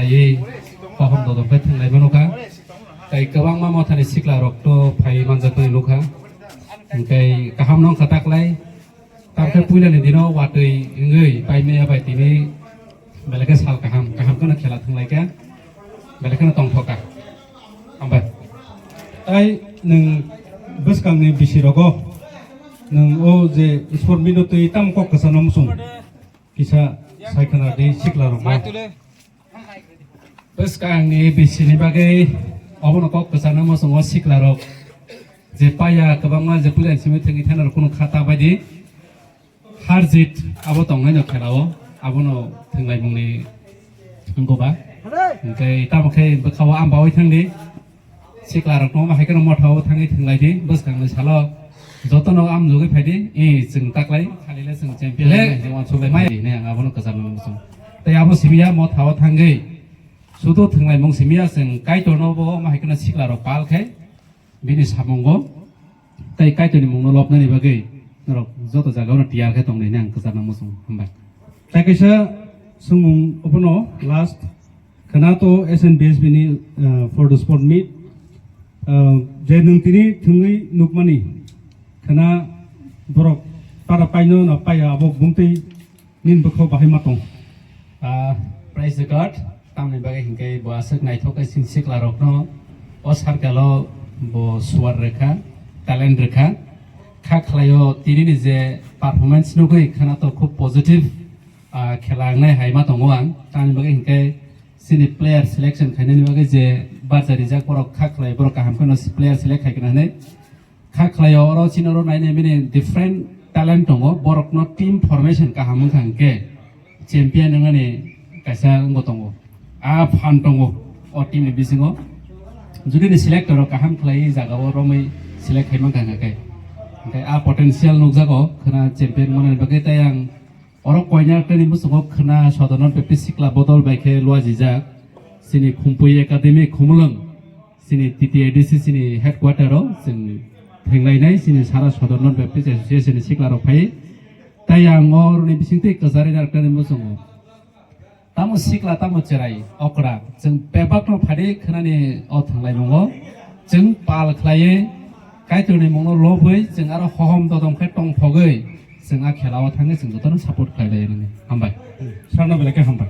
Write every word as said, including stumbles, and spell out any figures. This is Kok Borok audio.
Tei kaham dodom khe thwnglai mano kha. Tei kwbangma mothani sikla rok to phai manjak bai nukha. Hingkhe kaham no wngkha taklai. Tamkhe puilani dino watwi wngwi paimaya bai tini belai khe sal kaham, kaham kheno khela thwnglai kha, belai kheno tongthok kha. Hambai. Tai nwng bwskangni bisi rogo nwng o je sport meet no twi tamo kok kwchangno muchung kisa sai khna di sikla rok no. Bwskangni bisini bagwi obono kok kwchangno muchungo siklarok je paya kwbangma je puilani simi thwngwi thangnai rok kunu kha ta baidi harjit abo tongnaino khelao abono thwnglaimungni wngkha ba. Hwnkhe tamo khe bwkhao ambaui thangdi. Sikla rok no hai kheno motha o thangwi thwnglai di, bwskang ni salo joto no am jogwi phai di, i chwng taklai khali le chwng champion le, le, jemon suklai mai ne ang abono kwcham no muchung. Tei abo simi ya motha o thangwi sudu thwnglai mung simi ya chwng Kaitor no bo ma hai kheno sikla rok pal khai bini samungo tei Kaitor ni mung no lobnani bagwi norok joto jaga o no tiyar khe tong nai ne ang kwcham no muchung. Hambai. Tai kaisa swngmung obono last. Khwna to S N B S B ni, uh, for the sport meet. Uh, je nwng tini thwngwi nukmani khwna borok para paino na paya abo bumtwi nin bwkho bahai ma tong. Ah, praise the God. Tamni bagwi hinkhe bo aswk naithok khe sin sikla rokno o circle o bo suar rwkha, talent rwkha. Kha khlaio tini ni je performance nugwi khwna to khub positive, ah, khela wngnai hai ma tongo ang. Tamni bagwi hinkhe chini player selection khainani bagwi je barja rijak borok kha khlai borok kaham kheno player select khai khna hinwi kha khlaio. Oro chini oro nainai bini different talent tongo, borokno team formation kaham wngkha hinkhe champion wngnani kaisa wngbo tongo, a phan tongo o team ni bisingo. Judi ni selector rok kaham khlai jagao romwi select khai mankha hinkhe, hinkhe a potential nukjago khwna champion manani bagwi. Tai ang oro koinar tei ni bwskango khwna Sodorno Baptist sikla bodol bai khe luajijak chini Khumpui Academy Khumulwng, chini T T A D C chini headquarter o chwng thenglainai chini sara Sodorno Baptist Association ni sikla rok phai. Tai ang oroni bisingtwi kwchari narwknani muchungo. Tamo sikla tamo cherai okra chwng bebakno phadi khwnani o thwnglaimungo chwng pal khlaiwi Kaitorni mungno lobwi chwng aro hohom dodom khe tongthogwi chwng a khelao thangwi chwng jotono support khlai lai nini. Hambai. Sarno belai khe hambai.